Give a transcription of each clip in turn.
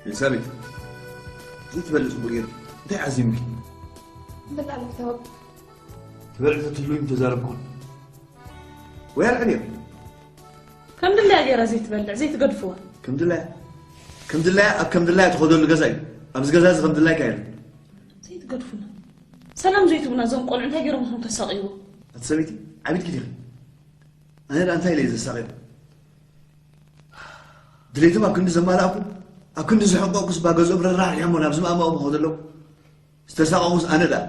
ኤልሳቤጥ፣ ዘይትበልዕ ጽቡቕ ገይሩ። እንታይ ዓዚምኪ? በጣም ይታወቅ። ትበልዕ ተትህልዊ ምተዛረብኩን። ወይ ኣልዕልዮ። ከም ድላያ ገይራ ዘይትበልዕ፣ ዘይትገድፍዋ። ከም ድላያ፣ ከም ድላያ፣ ኣብ ከም ድላያ ትኸደሉ ገዛ እዩ። ኣብዚ ገዛ እዚ ከም ድላይካ የለን። ዘይትገድፉና። ሰላም ዘይትቡና፣ እዞም ቆልዑ እንታይ ገይሮም ኢኹም ተሳቕይዎ? ኣቲ ሰበይቲ፣ ዓቢድኪ ዲኺ? ኣነ ደኣ እንታይ ኢለ እየ ዘሳቕዮም? ድሌቶም ኣብ ክንዲ ዘማልኣኩ፣ ኣብ ክንዲ ዝሕንቀቁስ፣ ባ ገዝኦም ረራሕሪሖሞ ናብዚ ማእማኦም ከደለዉ። ዝተሳቐኹስ ኣነ ደኣ።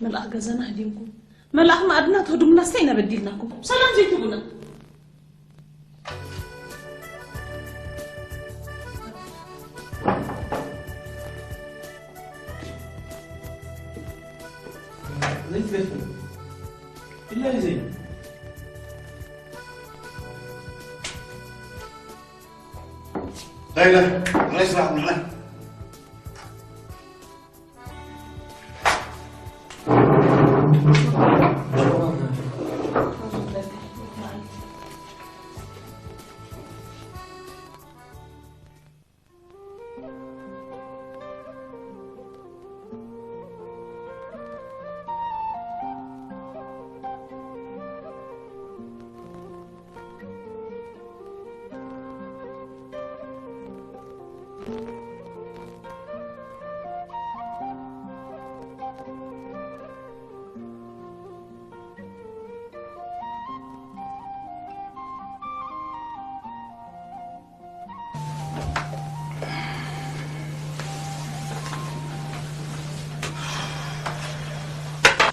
መልኣኽ ገዛና ህዲምኩም፣ መልኣኽ መኣድና ትህዱምና፣ እንታይ ኢና በዲልናኩም? ሰላም ዘይትቡና። ዘይትገድፉ። ኢላ እዩ ዘይብል። ዳይላ፣ ናይ ስራሕ ምንዓይ።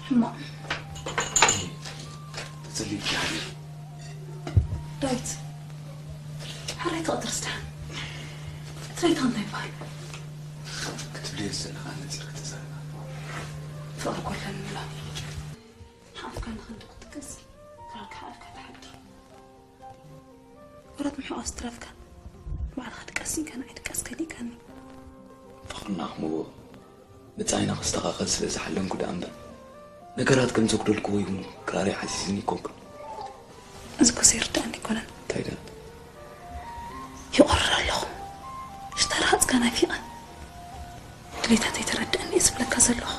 ሕማቕ። ተጸሊልኪ ሓቢር። ዳዊት፣ ሕራይ ትቐትርስ ደሓን። ትሬታ እንታይ ይበሃል? ክትብልዮ ዝዘለኻ ነጺርኪ ተዛረቢ። ፍቕሪ ኮለል ንብሎ። ሓፍካ ንኽንዲ ክትቅስ፣ ክራርካ ሓፍካ ትሓድር። ወረት ምሕዋስ ትረፍካ። ባዕልኻ ድቀስ ኢልካ ንዓይ ድቀስ ከሊእካኒ። ፍቕርና ክምዎ፣ ብጻይና ክስተኻኸል ስለ ዝሓለምኩ ደኣ እምበር፣ ነገራት ከም ዘጉደልክዎ ይኹን ክራረይ ሓሲስኒ ኣይኮንኩን። እዚ እኮ ዘይርድኣኒ ኣይኮነን። እንታይ ደኣ? ይቖርር ኣለኹ። ሽታ ረሃጽካ ናፊቐ። ድሌታተይ ተረድኣኒ እየ ዝብለካ ዘለኹ።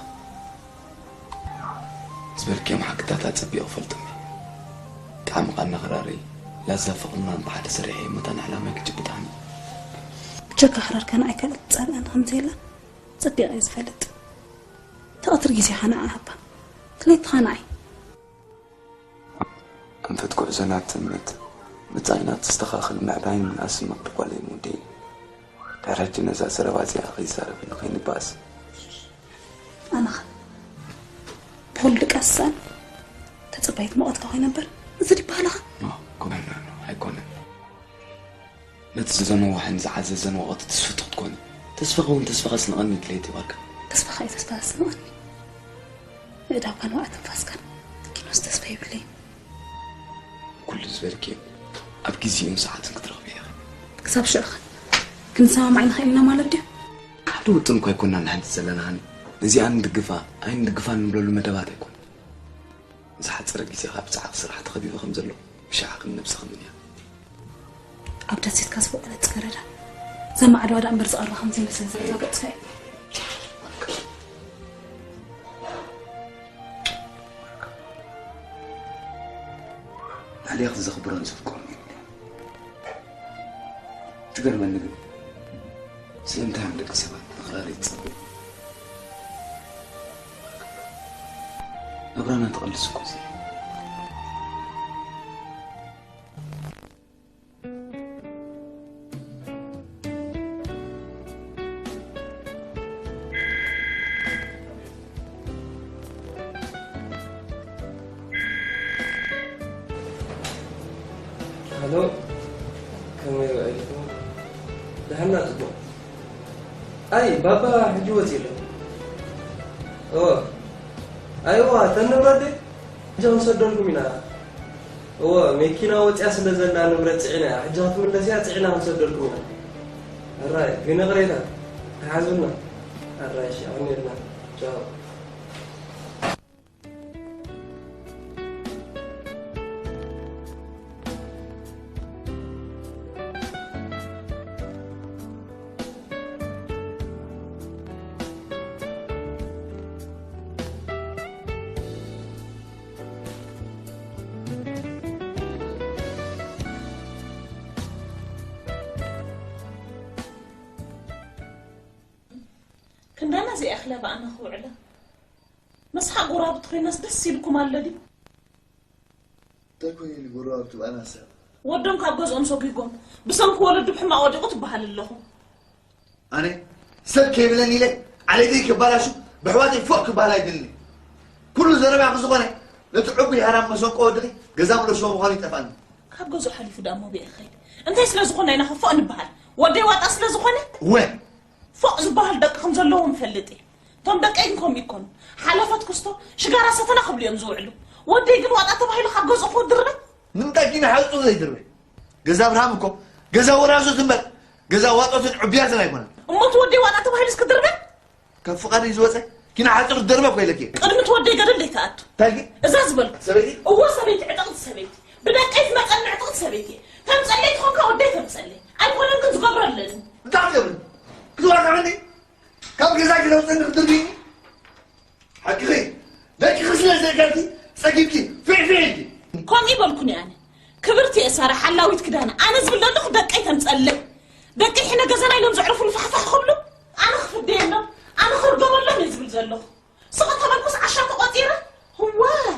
ዝበልክዮም ሓቅታት ኣጸቢቑ እፈልጦም እየ። ጣዕሚ ቃና ክራረይ፣ ላዛ ፍቕርናን ብሓደ ሰሪሐ እየ እሞ እታ ንዕላማይ ክጭብጣኒ። ብጀካ ክራርካ ንዓይ ካልእ ትጸልኣኒ ከም ዘየላ ጸቢቐ እየ ዝፈልጥ። ተቐትር ግዜኻ ንዓ ሃባ። ድሌትኻ ንዓይ። ኣንፈት ጉዕዞና ትምት፣ ብጻይና ትስተኻኸል ምዕባይን ምንኣስን ምቕሪ ጓለይ ምውደይ። ድሕሪ ሕጂ ነዛ ዘረባ እዚኣ ከይዛረበኒ ከይንበኣስ። ኣነኸ ብኹሉ ድቃስ ዝሰኣን ተጸባይት መቐትካ ኮይነ እምበር፣ እዚ ድበሃልኻ? ኖ፣ ኮነና፣ ኖ፣ ኣይኮነን። ነቲ ዝዘመወ ሕን ዝዓዘዘን ወቐቲ ትስፍቶ ክትኮኒ። ተስፋኻ እውን ተስፋኻ ስንቐኒ ድሌት ይባካ። ተስፋኻ እዩ ተስፋ ስንቐኒ። ምእዳውካን ዋዕ ትንፋስካን። ኪኖስ ተስፋ የብለይን። ኩሉ ዝበልክዮ ኣብ ግዜኡን ሰዓትን ክትረኽብዮ ኢኺ። ክሳብ ሽዑኸ ክንሰማማዕ ንኽእል ኢና ማለት ድዩ? ሓደ ውጥን እኳ ኣይኮናን ንሓንቲ ዘለና ሃኒ። ነዚኣ ንድግፋ ኣይንድግፋን ንብለሉ መደባት ኣይኮነን። ዝሓጸረ ግዜኻ ብጸዓት ስራሕ ተኸቢቡ ከም ዘሎ ብሻዕኽን ነብስኽን እያ። ኣብ ደሴትካ ዝበቖለት ጽገረዳ ዘማዕድዋ ደኣ እምበር ዝቐርባ ከም ዘይመስል ዘረጋገጽካ እዩ። ኣሊያኽ ዘኽብሮን ዘፍቅሮን እዩ። ትገርመኒ ግን ስለምንታይ እዮም ደቂ ሰባት ንኽራር ይጸበዩ? ናብራና ተቐልስ እኮ እዚ። ሃሎ፣ ከመይ ውዒልኩም? ደሓና ጽቡቕ። ኣይ፣ ባባ ሕጂ ወጺኡ ኣሎ። እወ። ኣይዋ፣ እተን ንብረት ድየ? ሕጂ ክንሰደልኩም ኢና። እወ፣ መኪና ወጺኣ ስለ ዘላ ንብረት ጽዒና እያ። ሕጂ ክትምለስ እያ፣ ጽዒና ክንሰደልኩም ኢና። ኣራይ፣ ግን ይቕሬታ፣ ተሓዙና። ኣራይ፣ እሺ፣ ኣሜልና። ቻው። ክንዳና ዘይኣኽላ ብኣና ክውዕላ። መስሓቕ ጎረባብቲ ኮይናስ ደስ ኢልኩም ኣሎ ድዩ? እንታይ ኮይኑ ኢሉ ጎረባብቲ ብኣና ዝስሕቕ? ወዶም ካብ ገዝኦም ሰጒጎም ብሰንኪ ወለዱ ብሕማቕ ወዲቑ ትበሃል ኣለኹ። ኣነ ሰብ ከይብለኒ ኢለ ዓሌተይ ክባላሹ ብኣሕዋተይ ፎእ ክበሃል ኣይደልን። ኩሉ ዘረባኺ ዝኾነ ነቲ ዕቡይ ሃራም መሰንቆ ወድኺ ገዛ ምለስዎ ምዃኑ ይጠፍኣኒ። ካብ ገዝኡ ሓሊፉ ደኣ ሞቢያ ይኸይድ። እንታይ ስለ ዝኾንና ኢና ፎእ ንበሃል? ወደይ ዋጣ ስለ ዝኾነ? እወ። ፎእ ዝበሃል ደቂ ከም ዘለዎም እፈልጥ እየ። እቶም ደቀይ ግን ከምኡ ይኮኑ። ሓለፈት ክስቶ ሽጋራ ሰተና ክብሉ እዮም ዝውዕሉ። ወደይ ግን ዋጣ ተባሂሉ ካብ ገዝኡ ክወድርበ? ንምንታይ ኪነ ሓጹር ዘይድርበ? ገዛ ኣብርሃም እኮ ገዛ ወራሶት እምበር ገዛ ዋጦትን ዕቡያትን ኣይኮነን። እሞ እቲ ወደይ ዋጣ ተባሂሉ እስክድርበ? ካብ ፍቓደይ ዝወጸ ኪነ ሓጹር ክደርበ እኮ ኢለኪ። ቅድሚ እቲ ወደይ ገደል ዘይትኣቱ። እንታይ ግን? እዛ ዝበልኩ። ሰበይቲ? እወ ሰበይቲ፣ ዕጥቕቲ ሰበይቲ። ብደቀይ ዝመጸኒ ዕጥቕቲ ሰበይቲ እየ። ተምጸለይ ትኾንካ ወደይ ተምጸለይ። ኣይኮነን ግን ዝገብሮ ኣለኒ። እንታይ ክትገብሪ? ክትዋጋዕኒ? ካብ ገዛኪ ዘውፅእኒ ክትድርብይኒ? ሓቅኺ፣ ደቅኺ ስለ ዘይከልኪ ፀጊብኪ ፊዕፊዕ ኢልኪ። ከምኡ ይበልኩን እየ ኣነ። ክብርቲ እየ ሳራ ሓላዊት ክዳነ። ኣነ ዝብል ዘለኹ ደቀይ ተምፀለይ። ደቀይ ሕነ ገዛና ኢሎም ዘዕርፉ ንፋሕፋሕ ክብሉ ኣነ ክፍደየሎም፣ ኣነ ክርገመሎም እየ ዝብል ዘለኹ። ስቕ ተበልኩስ ዓሻ ተቖፂረ። እዋይ።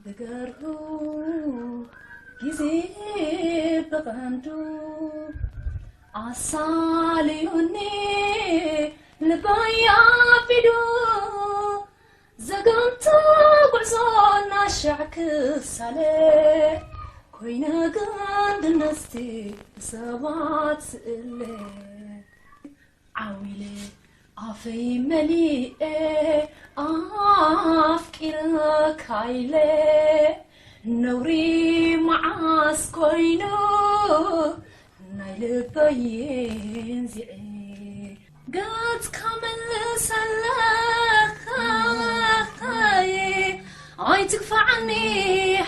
ብገርሁ ግዜ ብቐንዱ ኣሳልዩኒ ልበይ ኣቢዱ ዘገምቱ ጉዕዞ እናሻዕ ክሳለ ኮይነ ግን ድነስቲ ሰባት ስእለ ዓው ኢለ ኣፈይ መሊኤ ኣፍቂረካ ኢለ ነውሪ መዓስ ኮይኑ ናይ ልበይ እንዚዐ ገጽካ መልሰለይ ኣይትግፋዓኒ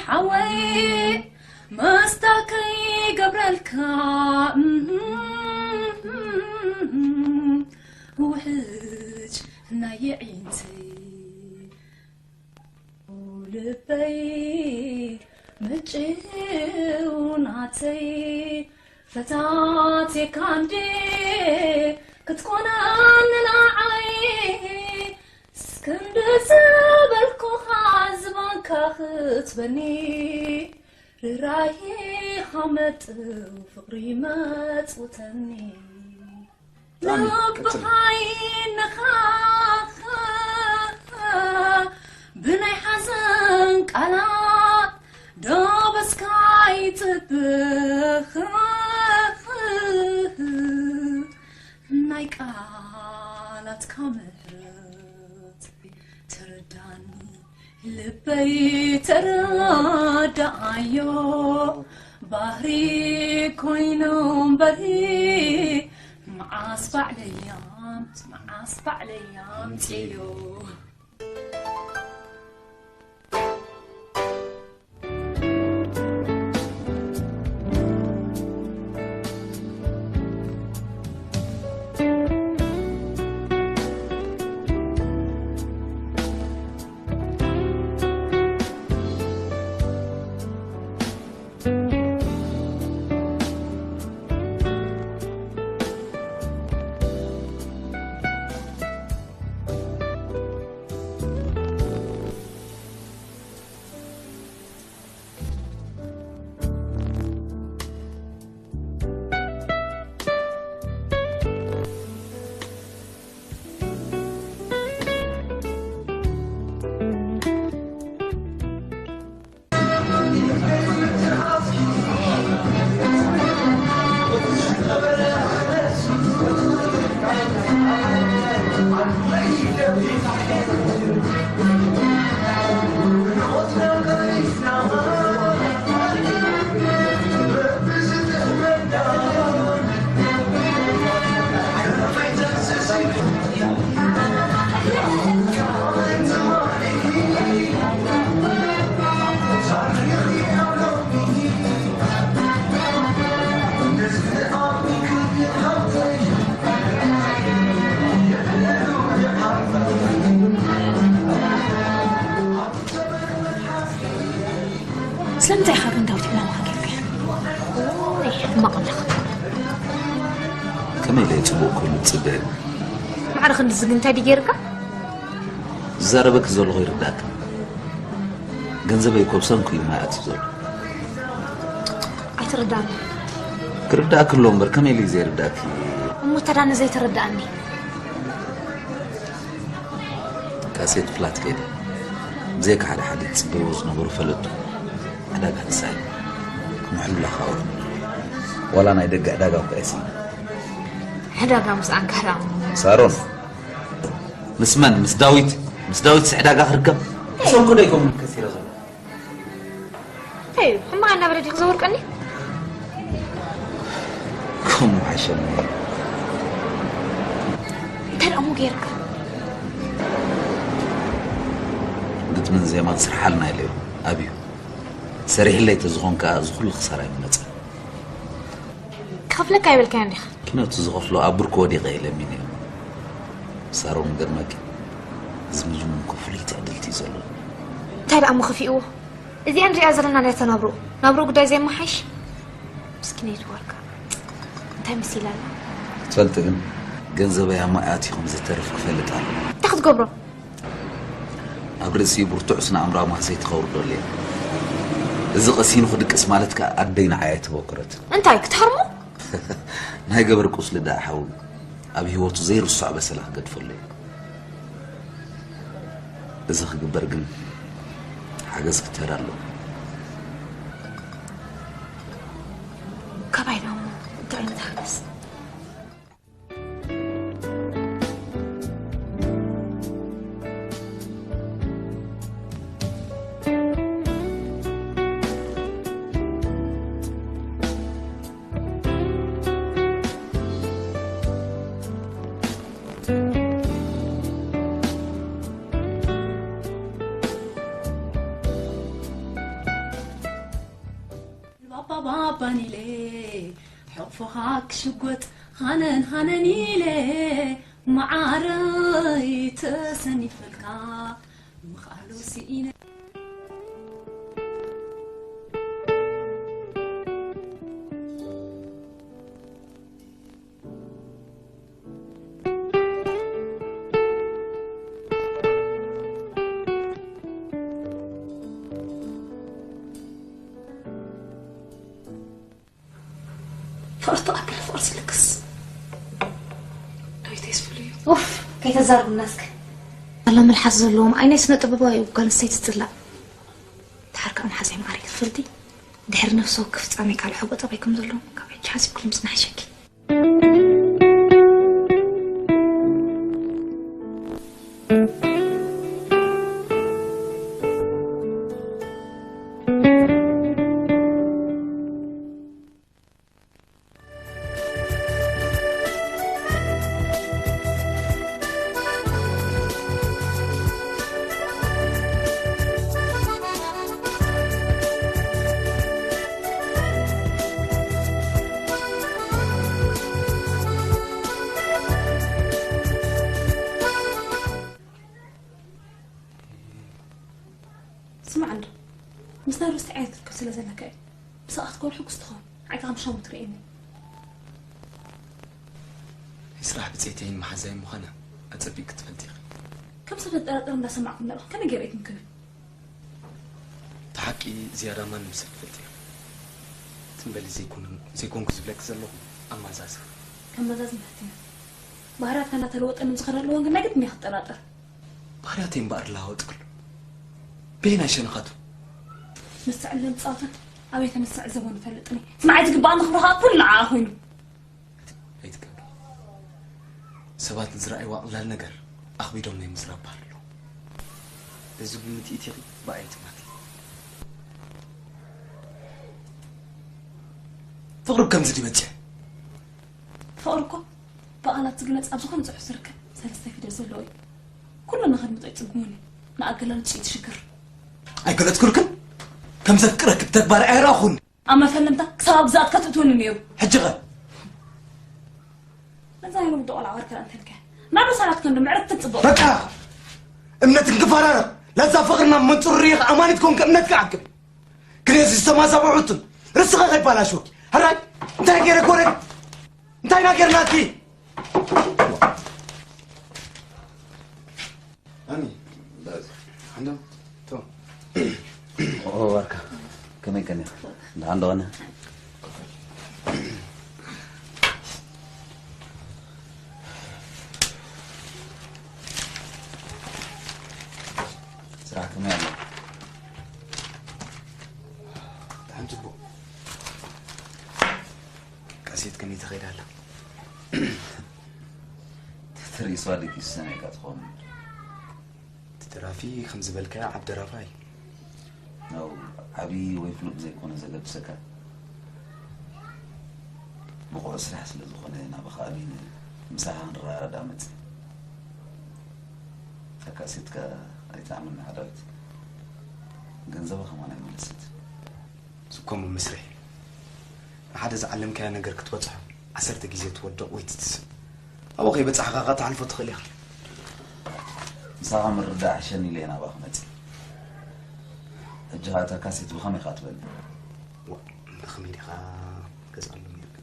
ሓወይ መስታ ከይገብረልካ ውሕጅ ናይ የዒንተይ ልበይ ምጭው ናተይ ፈታቴካ እንዴ ክትኮነኒ ንዓይ እስክንዲ ዝበልኩኻ ዝባንካ ክትበኒ ርራይኻ መጥው ፍቕሪ መጽውተኒ ብጣዕሚ ቀጽል። ልብኻ ይነኻኻ ብናይ ሓዘን ቃላት ደበስካ ይጽብኽ ናይ ቃላትካ ምሕረት ተረዳኒ ልበይ ተረዳኣዮ ባህሪ ኮይኑ እምበሪ መዓስ ባዕለይ ኣምጽ መዓስ ባዕለይ ኣምጽዮ ሕማቕ ኣለኻ። ከመይ ኢለ እየ ጽቡቕ ኮይኑ ዝጽበ? ማዕረ ክንድዚ ግን እንታይ ድዩ ገይርካ? ዝዛረበኪ ዘለኹ ይርዳእኪ። ገንዘበይ እኮ ብሰንኩ እዩ ማይ ኣትዩ ዘሎ። ኣይትርዳእኒ። ክርዳእኪ ኣሎ እምበር ከመይ ኢለ እዩ ዘይርዳእኪ? እሞ ተዳ ንዘይተረዳእኒ? ካሴት ፍላት ከይደ። ብዘይካ ሓደ ሓደ ዝጽበይዎ ዝነበሩ ፈለጡ። ዕዳጋ ንሳይ። ክምሕሉላ ካወር። ዋላ ናይ ደገ ዕዳጋ እኮ እየ ስኢነ። ዕዳጋ ምስ ኣንካራ። ሳሮን። ምስ መን? ምስ ዳዊት? ምስ ዳዊት ዕዳጋ ክርከብ? ሰንኩ ዶ ይከውን ከሲረ ዘሎ? ኣይ፣ ሕማቕ እናበለ ዲኺ ዘወርቀኒ? ከምኡ ሓሸኒ። እንታይ ደኣ እሞ ገይርካ? ግጥምን ዜማን ስርሓልና ኢለዮ ኣብዩ። ሰሪሕለይ ተዝኾን ከኣ እዚ ኩሉ ክሳራ ይመጽእ። ክኸፍለካ ኣይበልካዮን ዲኻ? ኪኖ እቲ ዝኸፍሎ ኣብ ብርኩ ወዲቐ እየ ለሚነዮ። ሳሮን፣ ገርመኪ፣ እዚ ምጅኑን እኮ ፍሉይ ትዕድልቲ እዩ ዘለዎ። እንታይ ደኣ እሞ ከፊእዎ? እዚኣ ንሪኣ ዘለና ናይታ ናብርኡ፣ ናብርኡ ጉዳይ ዘየመሓይሽ? ምስኪነይቲ ዋርካ። እንታይ መሲላ ኣላ? ክትፈልጢ ግን፣ ገንዘበይ ኣብ ማይ ኣትዩ ከም ዝተርፍ ክፈልጥ ኣለዎ። እንታይ ክትገብሮ? ኣብ ርእሲ ብርቱዕ ስነ ኣእምራዊ ማህሰይቲ ከውርደሉ እየ። እዚ ቀሲኑ ክድቅስ ማለት ከኣ ኣደይ ንዓይ ኣይተበኮረትን። እንታይ ክትሃርሞ? ናይ ገበር ቁስሊ ደኣ ሓዊ ኣብ ህይወቱ ዘይርሳዕ በሰላ ክገድፈሉ እየ። እዚ ክግበር ግን ሓገዝ ክትህብ ኣለዎ። ካባይ ደሞ እንታይ ዓይነት ሓገዝ? ባባ ባባን ኢለ ሕቕፎኻ ክሽጎጥ ሃነን ሃነን ኢለ መዓረይ ተሰኒፈልካ ምኽኣሉ ስኢነ። ፍቕሪ ተቐበል፣ ፍቕሪ ዝልግስ። ዳዊት የስፍሉ እዩ። ኡፍ፣ ከይተዛርብና እስከ። ኣሎ መልሓስ ዘለዎም ዓይነይ ስነ ጥበባዊ እዩ፣ ጓል ኣንስተይቲ ትጽላእ። ድሓር ከዓ መሓዛይ መዓረይ ክትፈልጢ፣ ድሕሪ ነፍሲ ወከፍ ፍጻሜ ካልእ ሕቦ ጠባይ ከም ዘለዎ ካብ ሕጂ ሓሲብክሉ ምጽናሕ ይሸኪ። ስማዕ እንዶ፣ ምስ ናይሮስ እንታይ ዓይነት ርክብ ስለ ዘለካ እዩ? ብሰኣት ኮን ሕጉስ ትኸውን። ዓይንኻ ከም ሻሙ ትርእየኒ። ናይ ስራሕ ብጸይተይን መሓዛይን ምዃና ኣጸቢቕኪ ትፈልጢ ኢኺ። ከም ሰብ ተጠራጠር እንዳሰማዕኩ እንዳለኹ ከመይ ገይረ እየ ትምክብል? እቲ ሓቂ ዝያዳ ማንም ሰብ ይፈልጥ እዩ። ትም በሊ ዘይኮኑ፣ ዘይኮንኩ ዝብለኪ ዘለኹ ኣማዛዚ። ከመዛዝን ፈቲነ። ባህርያትካ እንዳተለወጠ ንዝኸደሉ እዋን ግን ናይ ግድን እየ ክጠራጠር። ባህርያተይ እምበኣር ለዋወጥ ኩሉ። በየናይ ሸነኻቱ? ንስዕልን ጻውትን ኣበይ ተነስዕ ዘቦ ንፈልጥኒ። ስምዓይ ዝግባኣኒ ክብሪ ከዓ ኩሉ ንዓኣ ኮይኑ። ኣይትገብሪ። ሰባት ንዝረኣይዋ ቀላል ነገር ኣኽቢዶም ናይ ምዝራብ ባህሊ ኣለዎም። በዚ ግምት ኢቲኺ ብኣይ ትማቲ። ፍቕሪ ከምዚ ድዩ በጺሑ? ፍቕሪ እኮ ብቓላት ዝግለጽ ኣብ ዝኾነ ጽሑፍ ዝርከብ ሰለስተ ፊደል ዘለዎ እዩ። ኩሉ ንኸድምጦ ይጽግሙኒ። ንኣገላልጹ ይትሽግር። ኣይገለጽኩልክን? ከም ዘፍቅረኪ ብተግባር ኣይረኣኹን። ኣብ መፈለምታ ክሳብ ኣብ ግዝኣትካ ትእትወኒ ነይሩ። ሕጂ ኸ? ነዛ ናይ ሎሚ ቆልዓ ወርከላ እንተልካ ናብ መሳላት ከንዶ ምዕረት ትጽብቕ። በቃ! እምነት እንክፈራረቕ፣ ለዛ ፍቕርና መንጹር ርኢኻ ኣማኒት ኮንከ እምነትካ ዓግብ። ግን እዚ ዝተማዛብዑትን ርስኻ ከይባላሽወኪ። ሕራይ! እንታይ ገይረ ኮረ እንታይ ናገር ናቲ ኣኒ ሓንዶ ቶ ኦ ዋርካ ከመይ ቀኒኻ? ደሓን ዶ ቐኒኻ? ስራሕ ከመይ ኣሎ? ደሓን ጽቡቕ ቀሴት ከመይ ትኸይድ ኣላ? ትርኢሷ ድግስ ሰሚዕካ ትኸውን። እቲ ደራፊ ከም ዝበልካዮ ዓቢ ደራፋይ ነው ዓብዪ ወይ ፍሉጥ ዘይኮነ ዘገድሰካ ብቑዕ ስራሕ ስለ ዝኾነ ናባኻ ኣቢነ ምሳኻ ክንረዳዳ መፅእ ተካሲትካ ኣይትኣምን ሓዳዊት ገንዘባ ከማን ኣይመለሰት ዝኮሙ መስርሒ ንሓደ ዝዓለምካዮ ነገር ክትበፅሖ ዓሰርተ ግዜ ትወድቕ ወይ ትትስእ ኣብኡ ከይበፃሕካ ከ ትሓልፎ ትኽእል ኢኻ ምሳኻ ምርዳእ ሕሸኒ ኢለ ናባኻ መፅእ ሕጂ ኸዓ እታ ካሴት ብኸመይ ኢኻ ትበልኒ ብኸመይ ዲኻ ገዝኣሉ ነርካ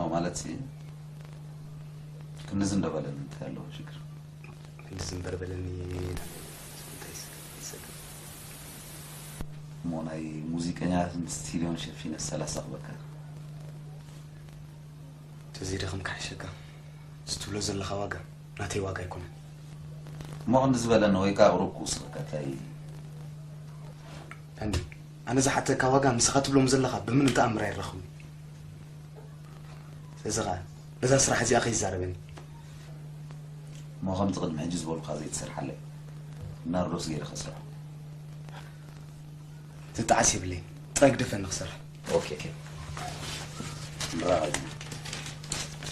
ኣው ማለት ሲ ክንድዚ እንደበለኒ እንታይ ኣለዎ ሽግር ክንድዚ እምበር በለኒ እንታይ እሞ ናይ ሙዚቀኛታትን ስቲድዮን ሸፊነ ሰላሳ ክበካ ተዘይደኸምካ ሕሸካ ዝትብሎ ዘለኻ ዋጋ ናተይ ዋጋ ኣይኮነን እሞ ክንዲ ዝበለኒ ወይ ከዓ ኣቕሩብ ክውስኸካ እንታይ ኣንዲ ኣነ ዝሓተካ ዋጋ ንስኻ ትብሎም ዘለኻ ብምንም ተኣምር ኣይረኽብን ስለዚ ኸዓ ነዛ ስራሕ እዚኣ ከይዛረበኒ እሞ ከምቲ ቅድሚ ሕጂ ዝበልኩኻ ዘይትሰርሓለይ ናርዶስ ገይረ ከስርሖ ትጣዓስ የብለይን ጥራይ ግደፈኒ ክሰርሕ ኦኬ ንራኸብ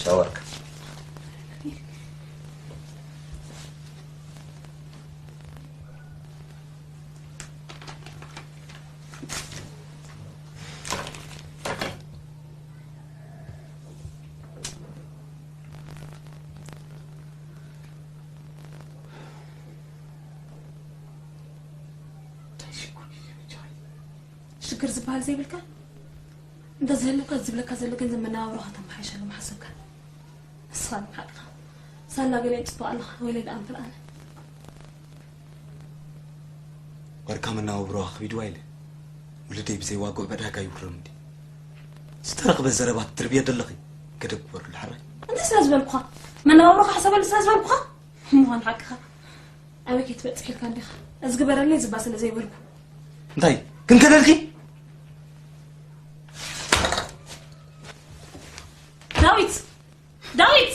ሻወርክ ሽግር ዝበሃል ዘይብልካ እንተዝህልውካ ዝብለካ ዘሎ ገንዘብ መነባብሮኻ ተመሓይሸሉ ምሓሰብካ ንስኻ ንሓቅኻ ሳላ ገለ ይፅቡቅ ኣለኻ ወይለ ደኣ እምበር ኣነ ዋርካ መነባብሮ ኣኽቢድዋ ኢለ ውሉደይ ብዘይ ዋግኡ ብዕዳጋ ይውረም እንዲ ዝተረኽበ ዘረባ ትድርብዮ ደለኺ ገደብ ግበርሉ ሓራይ እንታይ ስለ ዝበልኩኻ መነባብሮኻ ሕሰበሉ ስለ ዝበልኩኻ ምዃን ሓቅኻ ኣበይ ከይትበጽሕ ኢልካ እንዲኻ እዚ ግበረለይ ዝባ ስለ ዘይበልኩ እንታይ ክንከለልኪ ዳዊት ዳዊት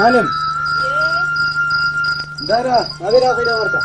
ኣለም ዳራ ኣበይ ዳ ከይዳ ወርካ?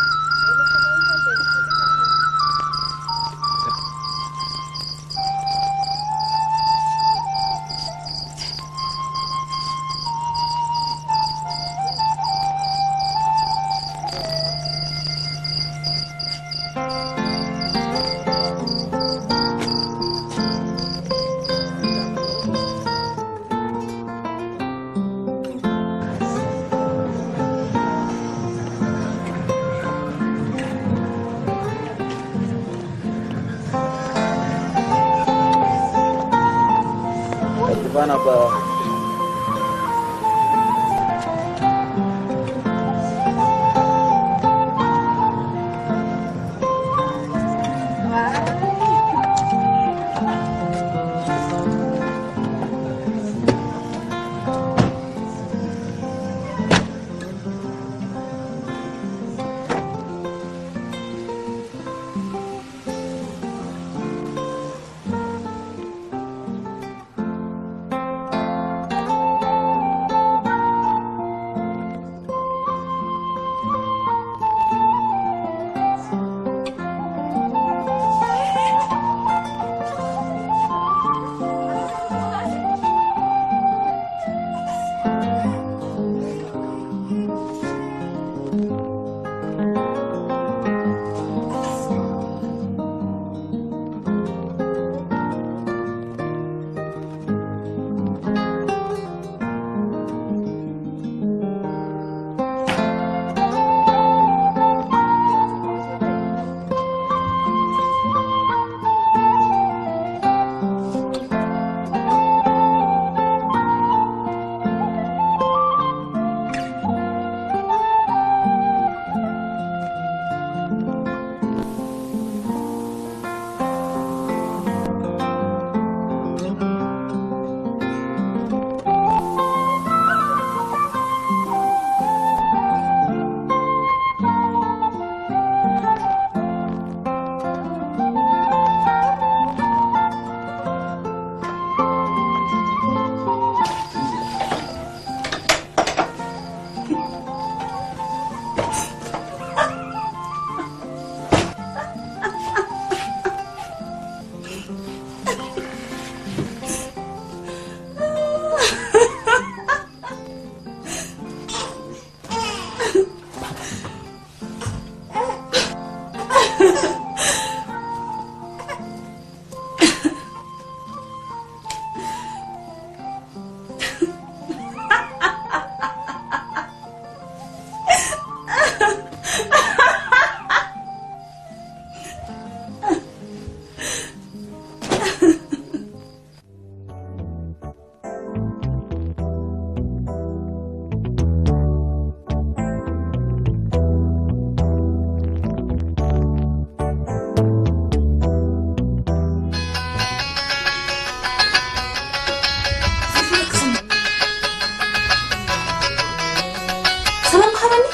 ሰላም ምሃበኒ።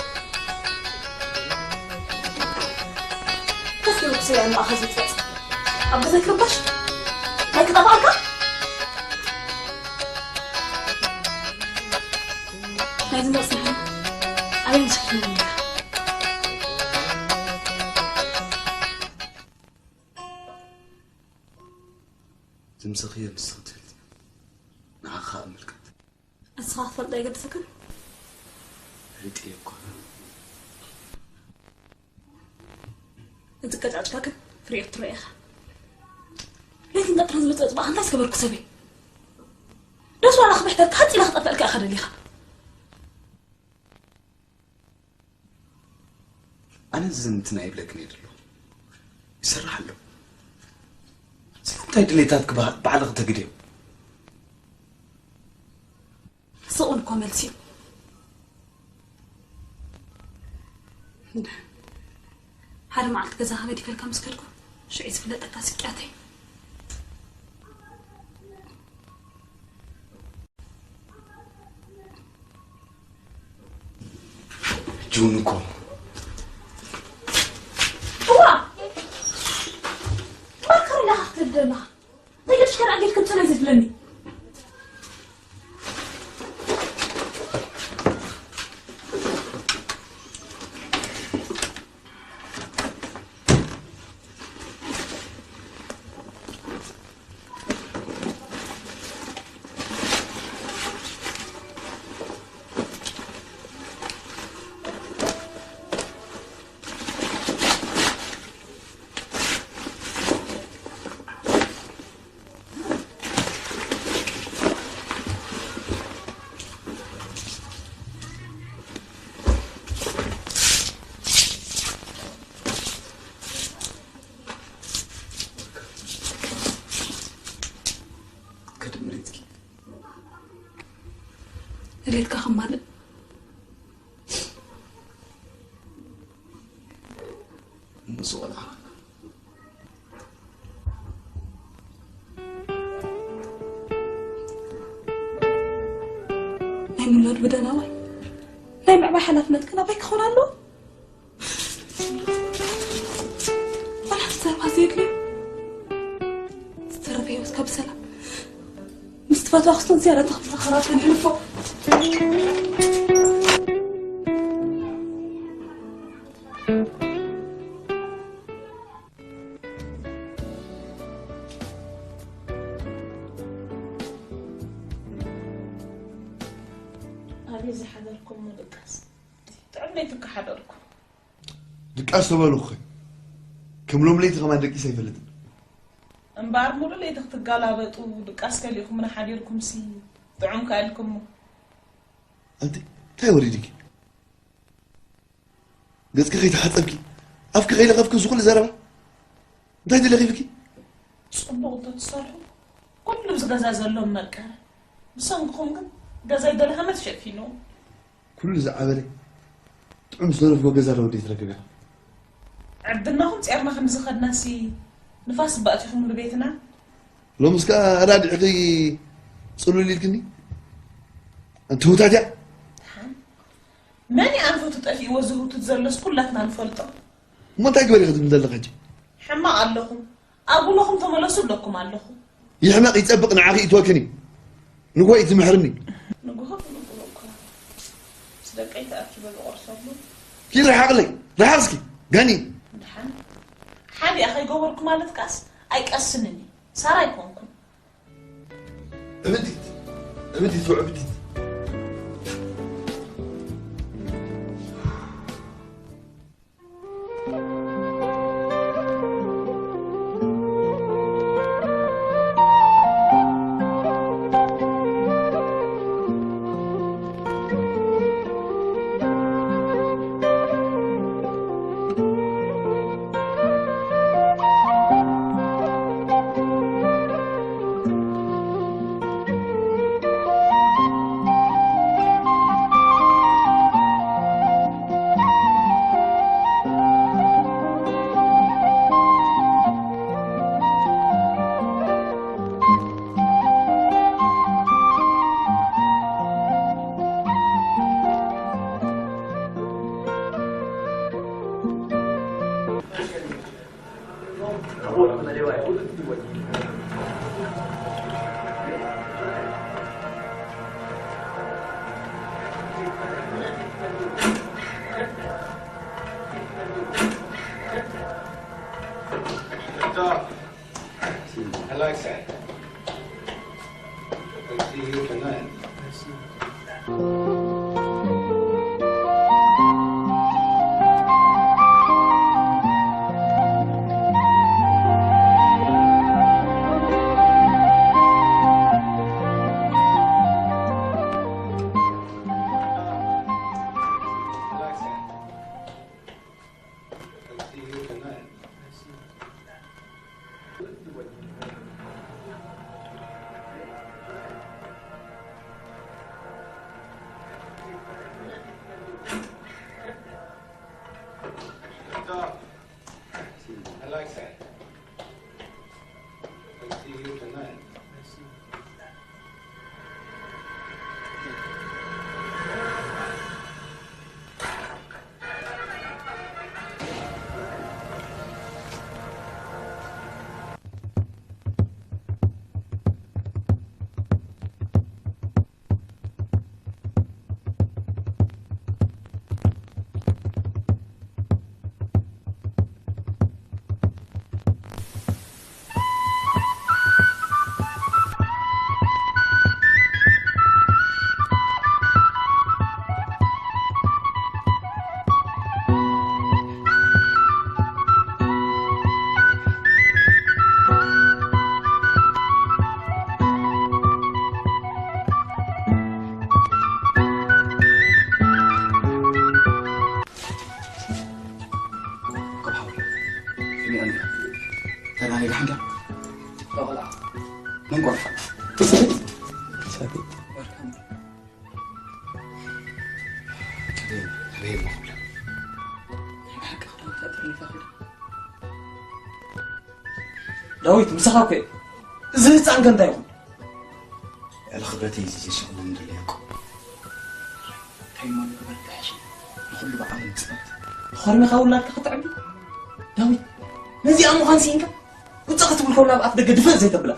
ከፍ ኢሉ ክስሪዐኒ ማእኸል ዝጥፈጥ። ኣብ ገዛይ ክርባሽ? ናይ ክጠፋልካ? ናይ ዝመጽእ ኣበይ ንስክት ነይርካ? ዝምሰኽዮ ንስኺ ትፈልጢ። ንዓኻ እምልከት። ንስኻ ክትፈልጦ ኣይገድሰካን? ፈሊጠዮ እኮ። እዚ ቀጫጭካ ግን ፍርያት ትረአ ኢኻ። ለይትን ቀትርን ዝመጽእ ጽባሕ እንታይ ዝገበርኩ ሰበይ? ደስ ዋላ ክብሕተልካ፣ ሓጺላ ክጠፍአልካ ኢኻ ደሊኻ። ኣነ ዝዝምትና ይብለክን እየ ዘሎ። ይሰርሕ ኣሎ። ስለምንታይ ድሌታት ክበሃል ባዕልኺ ተግድዮ? ስቕ እኮ መልሲ እዩ። ሓደ መዓልቲ ገዛኻ ገዲፈልካ ምስ ከድኩ፣ ሽዑ ዝፍለጠካ ስቅያተይ። ሕጂ እውን እኮ። እዋ! ማርከር ኢኻ ክትብል ዘለኻ። ዘይገድሽ ከርኣ ጌርክን ጽለይ ዝብለኒ። ድሌትካ ከማልእ። ምስ ቆልዓ ናይ ምውላድ ብደናዋይ ናይ ምዕባይ ሓላፍነት ግን ኣባይ ክኾን ኣለዎ? ዋላ ሓንቲ ዘረባ ዘየድልዮ ዝተረፈ ህይወትካ ብሰላም ምስ ትፈትዋ ክስቶን ዝያዳ ተኽፍቲ ኸራት ንሕልፎ። ኣበይ ዝሓደርኩሞ ድቃስ ጥዑም ለይቲ ከሓደርኩ። ድቃስ ተበልኹ። ከም ሎም ለይቲ ከማን ደቂሰ ኣይፈልጥን። እምበኣር ሙሉእ ለይቲ ክትጋላበጡ ድቃስ ከሊእኹምና ሓዲርኩምሲ ጥዑም ከኣልኩሞ። ኣንቲ እንታይ ወሪድኪ? ገጽኪ ከይተሓጸብኪ ኣፍኪ ከይለኸፍኪ እዚ ኩሉ ዘረባ እንታይ ድለኺፍኪ? ጽቡቕ እንተትሰርሑ ኩሉ ኣብዚ ገዛ ዘሎ መቀረ። ብሰንክኹም ግን ገዛይ ደልሃመ ተሸፊኑ። ኩሉ ዝዓበለ ጥዑም ዝተረፍዎ ገዛ ዶ ወደይ ትረክብ ኢኻ? ዕርድናኹም ጼርና ከም ዝኸድናሲ ንፋስ ባእቲኹምሉ ቤትና። ሎምስ ከኣ ኣዳዲዕኺ ጽሉል ኢልክኒ? ኣንቲ ህውታት እያ። ደሓን መን እዩ ኣንፈቱ ጠፊእዎ ዝህውትት ዘሎስ ኩላትና ንፈልጦ። እሞ እንታይ ግበር ኢኺ ትብሊ ዘለኺ ሕጂ? ሕማቕ ኣለኹም። ኣብ ውሎኹም ተመለሱ እብለኩም ኣለኹ። ይሕመቕ ይጸብቕ ንዓኺ ይትወክን እዩ። ንግሆ እዩ ዝምሕርኒ። ንግሆ ክንብሎ እኮ ምስ ደቀይ ተኣኪበ ዝቖርሰሉ። ኪድ ርሓቕለይ፣ ርሓቕ እስኪ፣ ጋኒ። ደሓን ሓዲኣ ከይገበርኩ ማለት ከኣስ ኣይቀስንን እዩ። ሳራ ኣይኮንኩን። እብዲት፣ እብዲት፣ ውዕብዲት። I like that. Let's see you tonight. I like that. Let's see you tonight. ተናኒ ደሓን ዲያ? ቆልዓ መንቆርፋ። ሰበይቲ። ዳዊት፣ ምሳኻ እኮ እየ። እዚ ህፃን ከ እንታይ ይኹን? ልዕሊ ክብረተይ እዚ ዘሸቕሎም ዘሎ ያዕቆብ። እንታይ እሞ ንግበር ተሐሸ? ንኹሉ ብዓለም ምፅባት። ተኾርሚኻ ውላድካ ከተዕቢ? ዳዊት፣ ነዚኣ ምዃን ስኢንካ? ውፅእ ክትብል ከሎ ኣብ ኣፍ ደገ ድፍእ ዘይተብላ።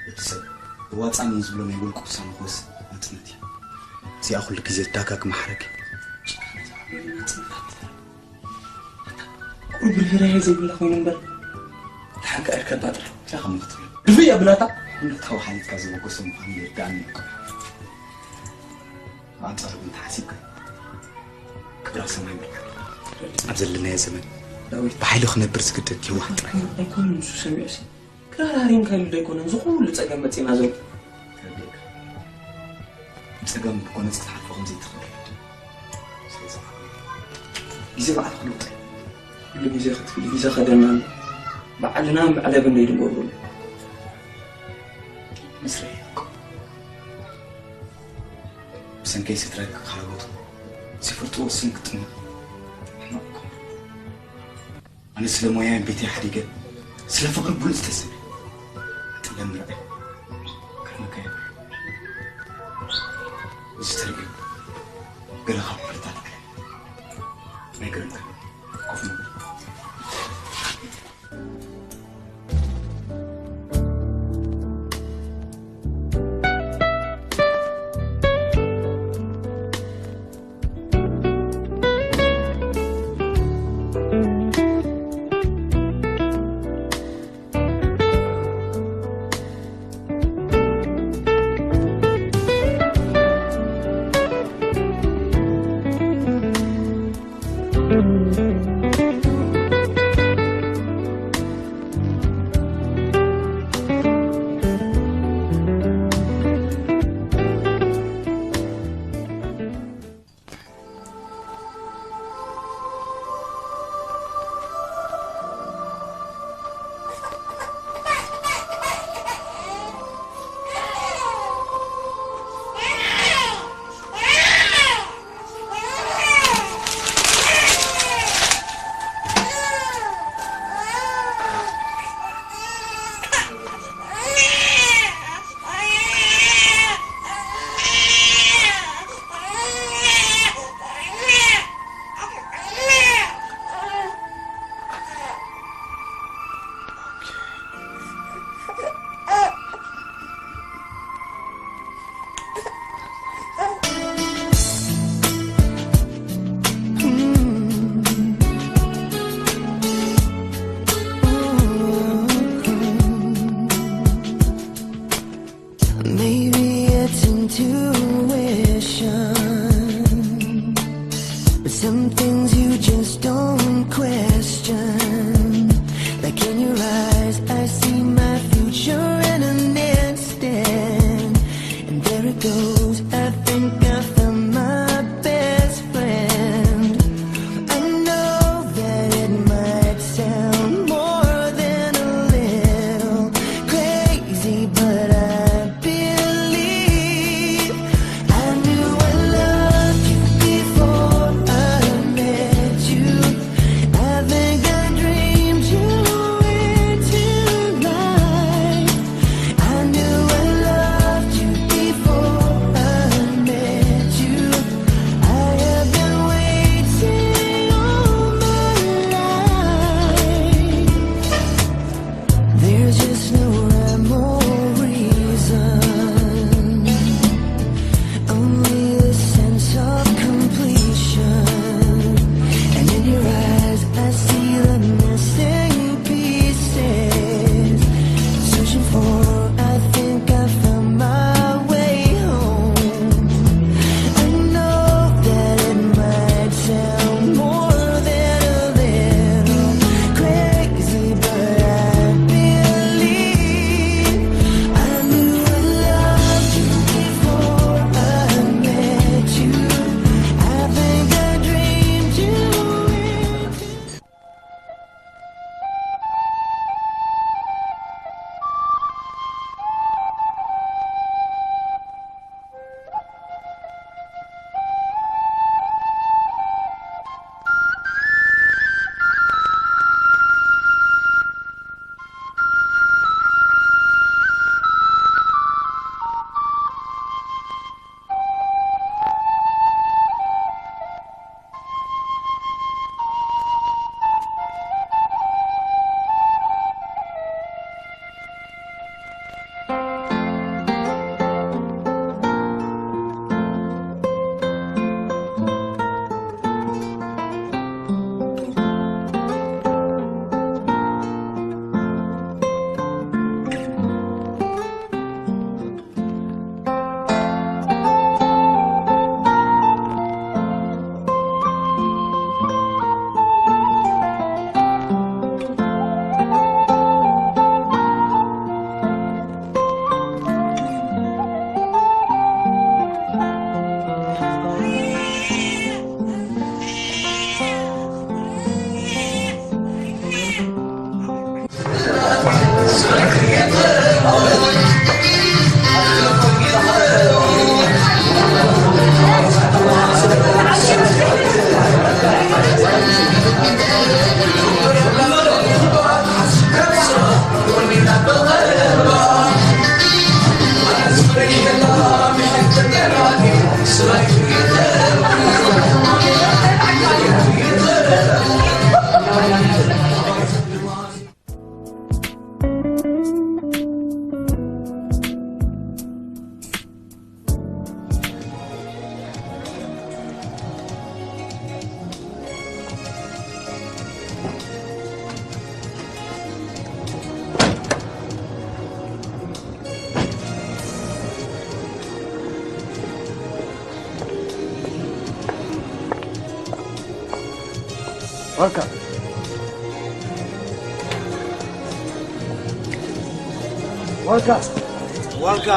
እቲ ሰብ ብዋፃን እዩ ዝብሎ ናይ ውልቁ ውሳነ ክወስድ ናፅነት እዩ። እዚኣ ኩሉ ግዜ ትዳጋግማ ሓረግ። ቁሩብ ርህራሄ ዘይብላ ኮይኑ እምበር፣ ደሓን ከኣ ይርከባ ጥራሕ። እንታይ ከም ክትብል? ድፍእ እያ ብላታ። ኩሉ ተሓዋሓሊትካ ዘበገሶ ምዃኑ ይርድኣኒ እኮ። ብኣንጻሩ ግን ተሓሲብካ ክብራ ሰማይ ምልካ። ኣብ ዘለናዮ ዘመን ዳዊት፣ ብሓይሉ ክነብር ዝግደድ የዋህ ጥራይ። ኣይኮነን ንሱ ሰሚዑሲ። ክራር ሃሪምካ ኢሉ ዶ ኣይኮነን እዚ ኩሉ ጸገም መጺእና ዘሎ? ጸገም ብጎነጽ ክትሓልፎ ከም ዘይትኽእል። ስለዚ ግዜ ባዕሉ ክልውጥ እዩ። ኩሉ ግዜ ክትብል ግዜ ከደና ኣሎ። ባዕልና መዕለቢ እንደ ይድንጎብሉ። ምስረይ እኮ ብሰንከይ ስድራይ ክካረቦት ዝፍርጥዎ ስም ክጥምር ሕማቕ እኮ። ኣነ ስለ ሞያዬን ቤተይ ሓዲገ ስለ ፍቕሪ ብሉጽ ተሰብ ጥለም ምርኣይ ከመካ ይብል። እዚ ተርእዩ ገለ ካብ ሕብርታት ዓለም ናይ ገረምካ ኮፍ ንብል። ዋልካ። ዋልካ። ዋልካ።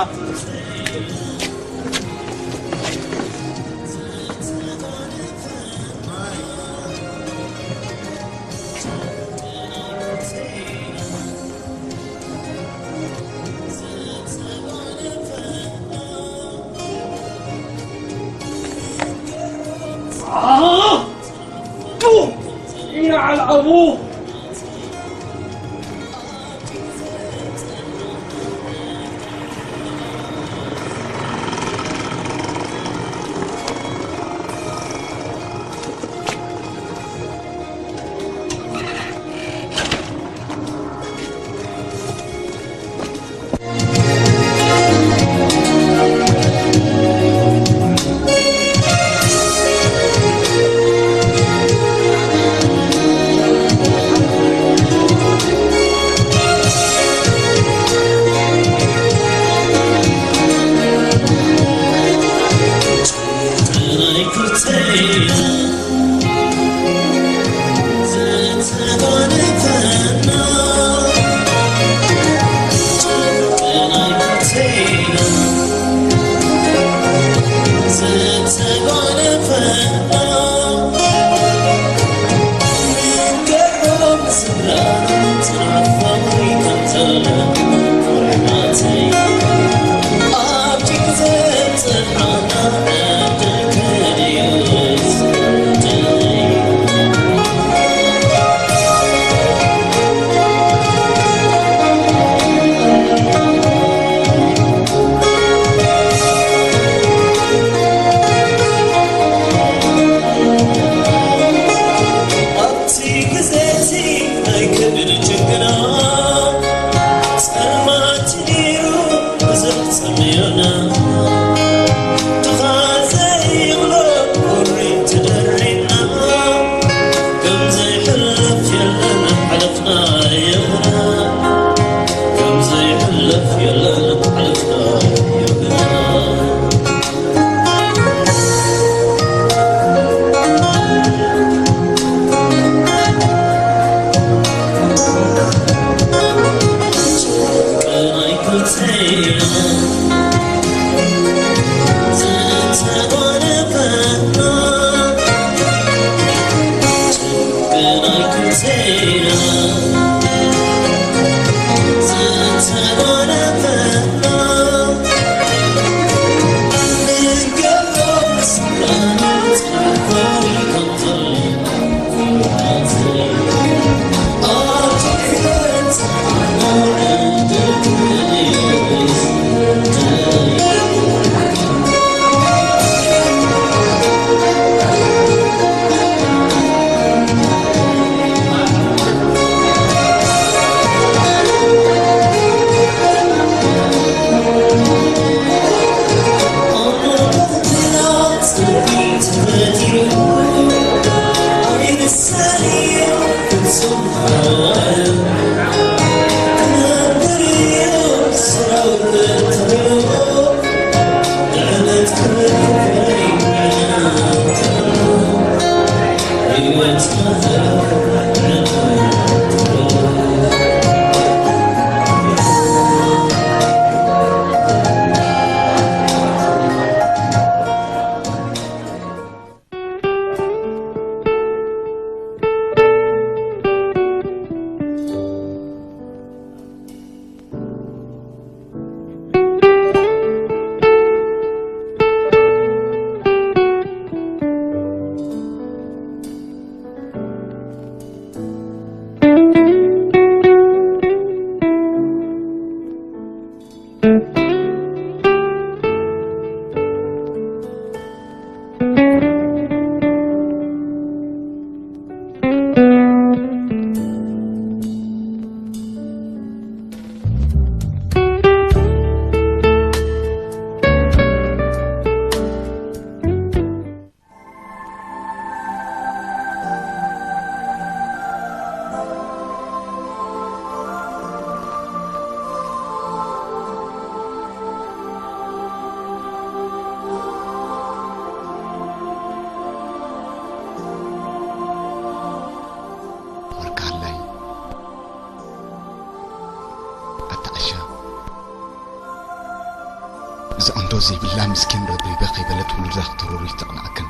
እዚ ኣንዶ ዘይብላ ምስኪን ሮድሪጋ ከይበለት ውሉዳ ክተረሩ ይተቕንዐክን።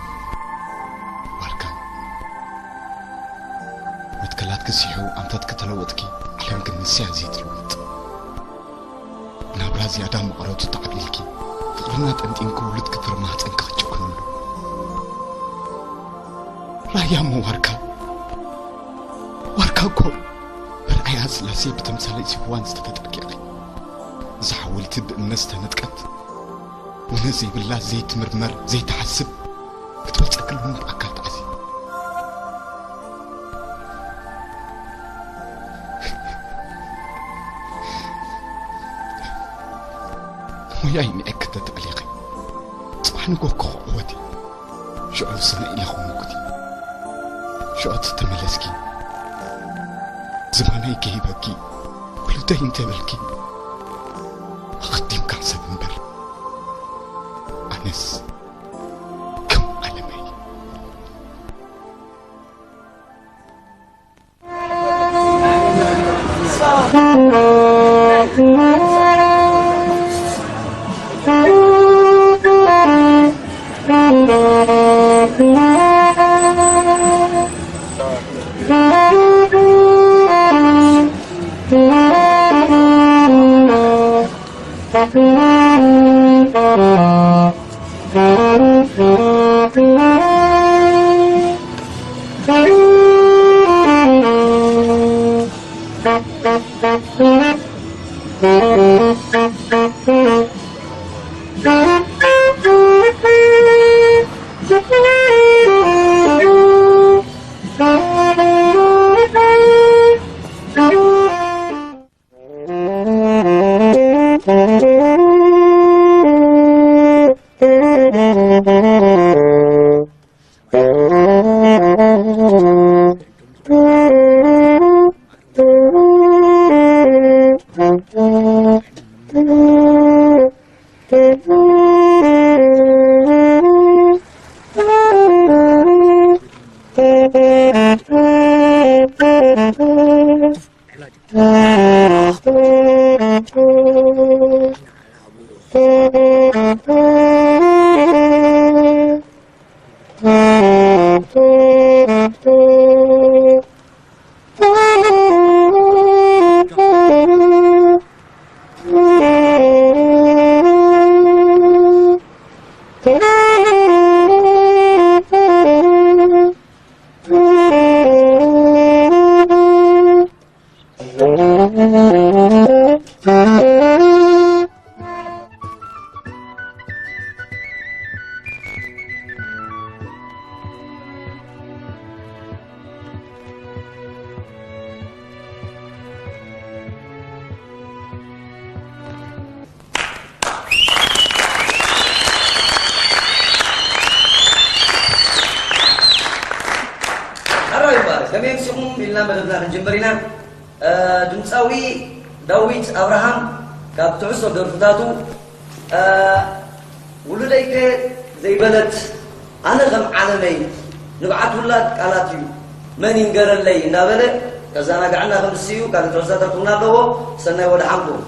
ዋርካ፣ መትከላትኪ ሲሑ ኣንታት ከተለወጥኪ፣ ዓለም ግን ንስያ ዘይትልወጥ። ናብራ ዝያዳ መቐረቱ ተዓብሊልኪ፣ ፍቕርና ጠንጢንኪ ውሉድኪ ፍረ ማህፀንኪ ክጭክንሉ። ራያ እሞ ዋርካ፣ ዋርካ እኮ መርኣያ ስላሴ ብተምሳሌት ሲፍዋን ዝተፈጠርኪ ኢኺ። እዛ ሓወልቲ ብእምነት ዝተነጥቀት፣ ውነ ዘይብላ፣ ዘይትምርመር፣ ዘይትሓስብ፣ ክትበልፀኪ ልሙን ብኣካል ተዓዝየ። ሞያይ ንዕኪ ተተዕሊኺ፣ ጽባሕ ንጎኪ ክዕወት እዩ። ሽዑ ስነ ኢለ ክምጉት እዩ። ሽዑ ተተመለስኪ፣ ዝማነይ ከይበኪ፣ ውሉደይ እንተበልኪ፣ ኣቐዲምካ ሕሰብ እምበር። ኣነስ ከም ዓለመይ። ኣራይ እምበኣር፣ ከመይ ኣምሲኹም ኢልና መደብና ክንጅምር ኢና። እ፣ ድምፃዊ ዳዊት ኣብርሃም ካብ ትሕዝቶ ደርፍታቱ፣ እ፣ ውሉደይከ ዘይበለት ኣነ ከም ዓለመይ ንብዓት ውላድ ቃላት እዩ መን ይንገረለይ እናበለ ከዘናግዐና ከምስዩ ካልእ ትሕዝቶታት እውን ኣለዎ። ሰናይ ወድሓንኩም።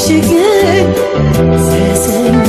ችግር ዘሰኘ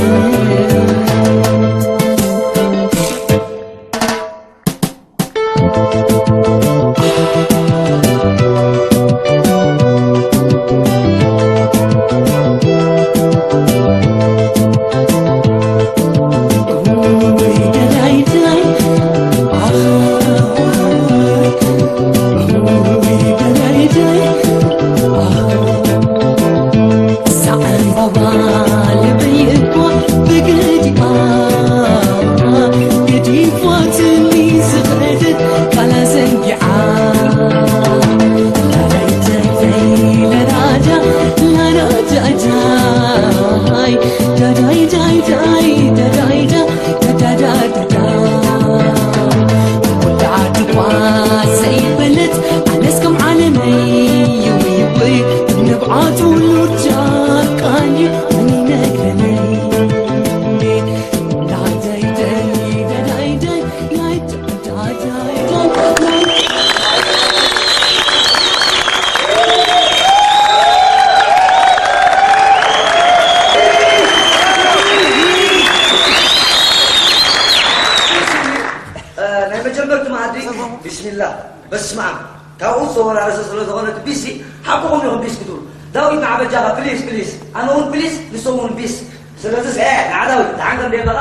ናይ መጀመርቱ መኣዲ ቢስሚላ በስመ ኣብ ካብኡ ዝተወራረሰ ስለ ዝኾነ እቲ ቢሲ ሓቅኹም ኢኹም ቢስ ክትብሉ ዳዊት ንዓበጃኻ ፕሊስ ፕሊስ ኣነ እውን ፕሊስ ንሶም እውን ቢስ ስለዚ ንዓ ዳዊት ደሓን ከም ደየበኻ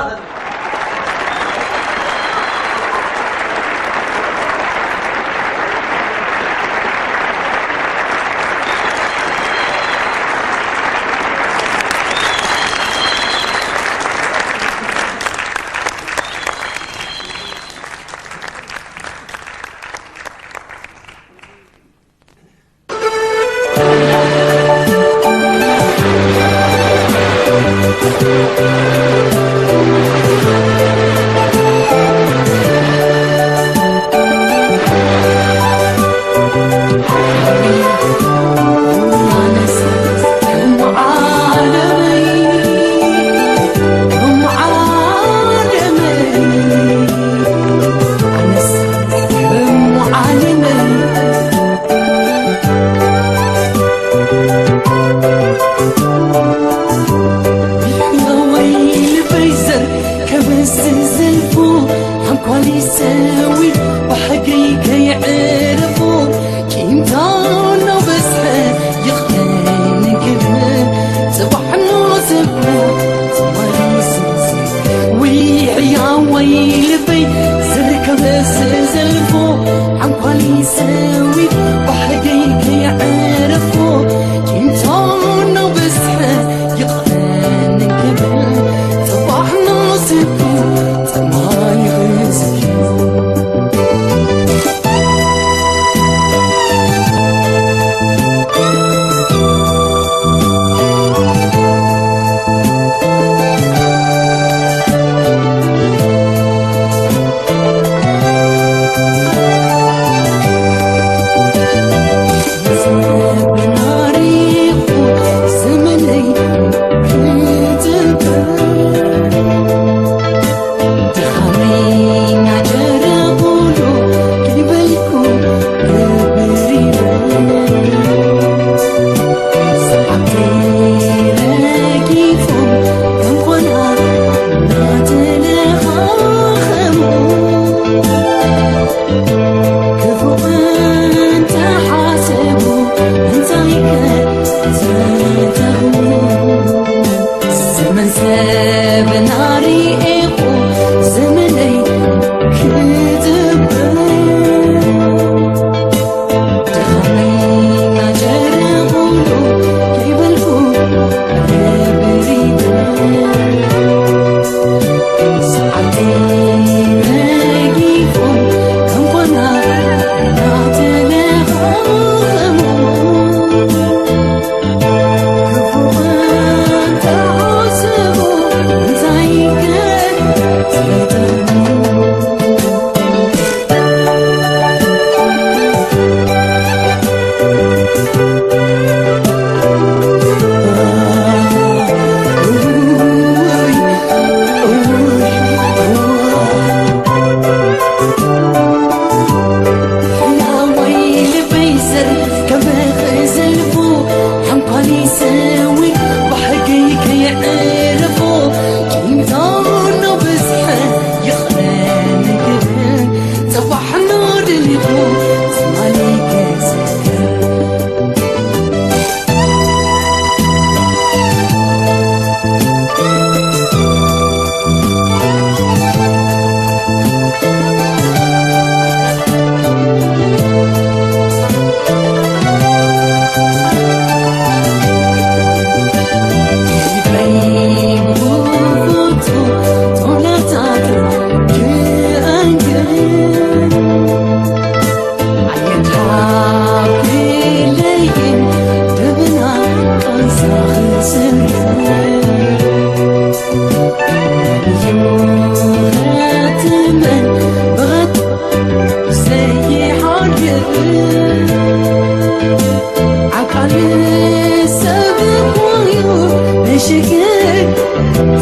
ሽግር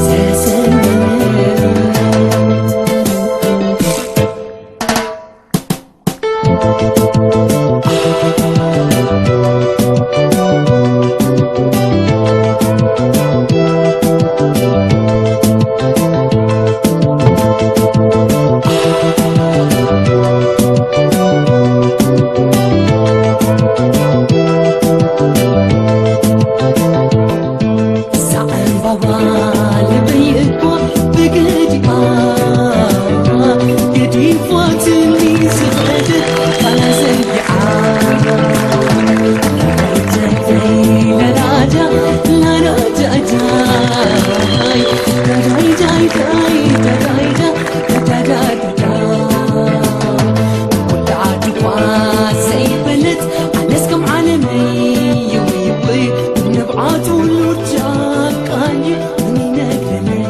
ዘሰንብር። እዛ ዕምባባ ልበይ እኳ ብገዲፋ፣ ገዲፋትኒ ዝኸደት ቃላ ዘንጊዓ። ዳዳይ ዳዳይ ዳዳይ ዳዳይ ዳዳይ ዳዳይ ዳዳይ ዳዳይ ዳዳይ ውላድ እኳ ዘይፈልጥ ኣነስ ከም ዓለመይ ይውይውይ ንብዓት ውሉድ ጫካይ ምን ይነግረለይ።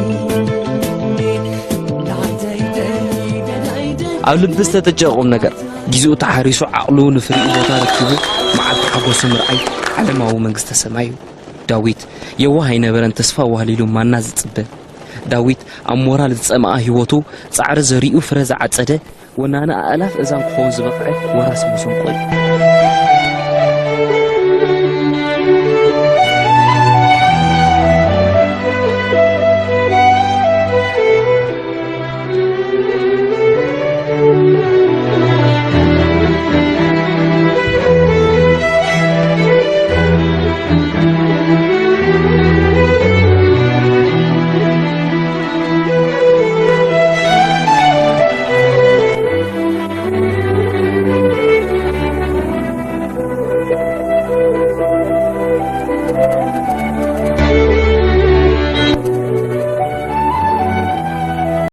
ዳዳይ ዳዳይ ዳዳይ ኣብ ልቢ ዝተጠጨ ቁም ነገር፣ ግዜኡ ተሓሪሱ ዓቕሉ ንፍሪኡ ቦታ ረኪቡ፣ መዓልቲ ሓጎሱ ምርኣይ ዓለማዊ መንግስተ ሰማይ እዩ። ዳዊት የዋህ ኣይነበረን፣ ተስፋ ዋህሊሉ ማና ዝጽበ። ዳዊት ኣብ ሞራል ዝጸመኣ ህይወቱ ጻዕሪ ዘሪኡ ፍረ ዝዓጸደ፣ ወናኒ ኣእላፍ እዛን ክኸውን ዝበቕዐ ወራሲ መሰንቆ እዩ።